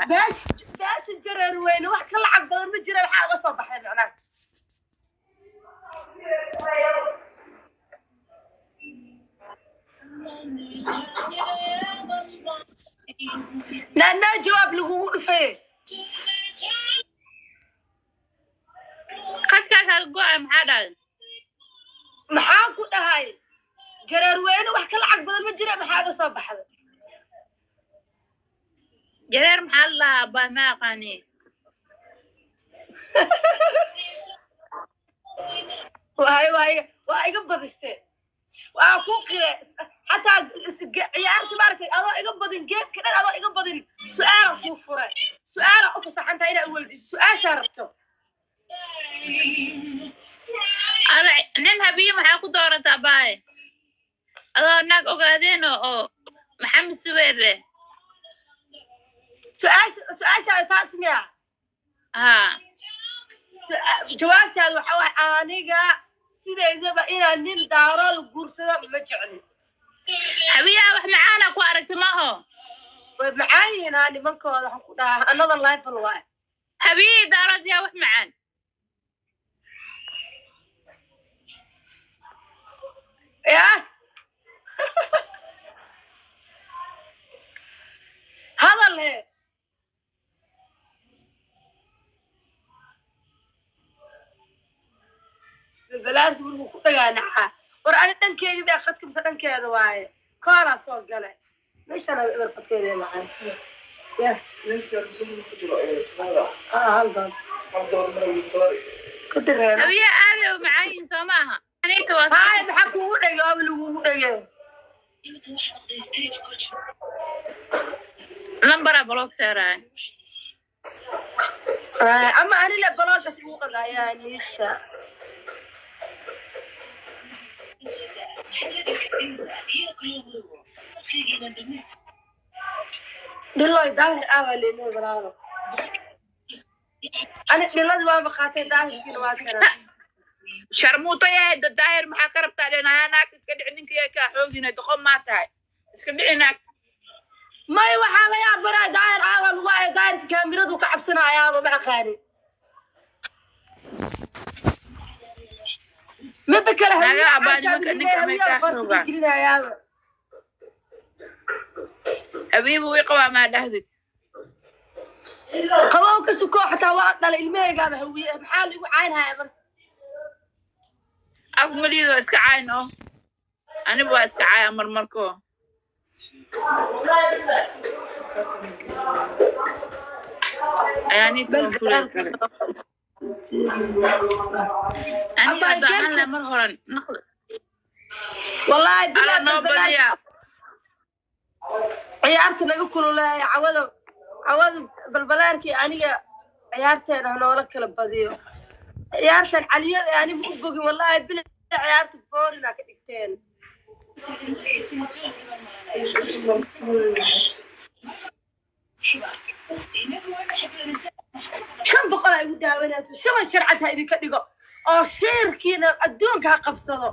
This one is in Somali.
Dhahay. Beesha Jareer Weyne wax ka lacag badan ma jira. Maxaa uga soo baxay macnaha? Naanaa jawaab lagugu dhufay. Khadkaa kaaga go-ay, maxaa dhahay? Maxaa ku dhahay? Jareer Weyne wax ka lacag badan ma jira, maxaa uga soo baxday? Jareer maxaa la dhahaa, abaa? Ma aqaani. Waay waay, waa iga badise, waa ku qire xataa ciyaarta maaragtay. Adoo iga badin geedka dhan, adoo iga badin, su-aala kuu furay, su-aala u fasaxantahay inaa weydiiso su-aashaa rabto. Ada nin Habiye maxaa ku doorataa, abaaye, adoo naag ogaadeen oo Maxamed Subeer leh? Su-aashaada taas miya? Haa. Jawaabtaada waxa waay, aniga sideydaba inaan nin Daarooda guursado ma jecli. Habiyaha wax macaana ku aragti maaho. Way macaan yihiin, haa, nimankooda. Waxaan ku dhahaa another level waay. Habiyihi Daarood yaa wax macaan? Ya hadal he. Balaarku markuu ku dhagaanacaa, war ani dhankeegi baa khadka mise dhankeeda waaye? Koolaa soo gale meeshana eber khadkeeda macaan ya. Ah, hal doon ku direeno. Habiyaha aaday u macaan yihiin, soo maaha? Anita waa. Haay, maxaa kuugu dhege? Waaba lagugu dhege. Lambaraa block saaraya. Ama anile balooshas ugu qadayaa niita. Dhiloy, Daahir ah waa leynay walaalo. Ani dhiladi waaba qaatay, Daahirkiina waa kana. Sharmuuto yahay da Daahir, maxaa ka rabtaa? Dhenaya naagta iska dhici, ninka kaa xoogina, doqon maa tahay? Iska dhici naagta. May, waxaa la yaabanaa Daahir ah waa lagu haya. Daahirka kaamiradu ka cabsanayaaba, ma aqaani. Midda kale Naga abaa nimanka ninka amay kaa xoogaan. Gelinayaaba. Habiibu wii qabaa, maa dhahdid? Qabow ka sukoo, xataa waa dhalay ilmahaygaaba Hawiye, maxaa laigu caynhaya marka? Af maliid waa iska cayn oo aniba waa iska caaya marmarko. Ayaa ninka fulay kale aniga hadda ahaan lahaa mar horan naqli. Wallaahi ala bilaa noo badiya. Ciyaarta naga kululeeya cawada, cawada Balbalaarkii aniga ciyaarteena hanoola kala badiyo. Ciyaartan caliyada aniga u bogin, wallaahi bila ciyaarta boorina ka dhigteen. 500 ay igu daawanayso, shaban sharcad ha idinka dhigo oo sheerkiina adduunka ha qabsado.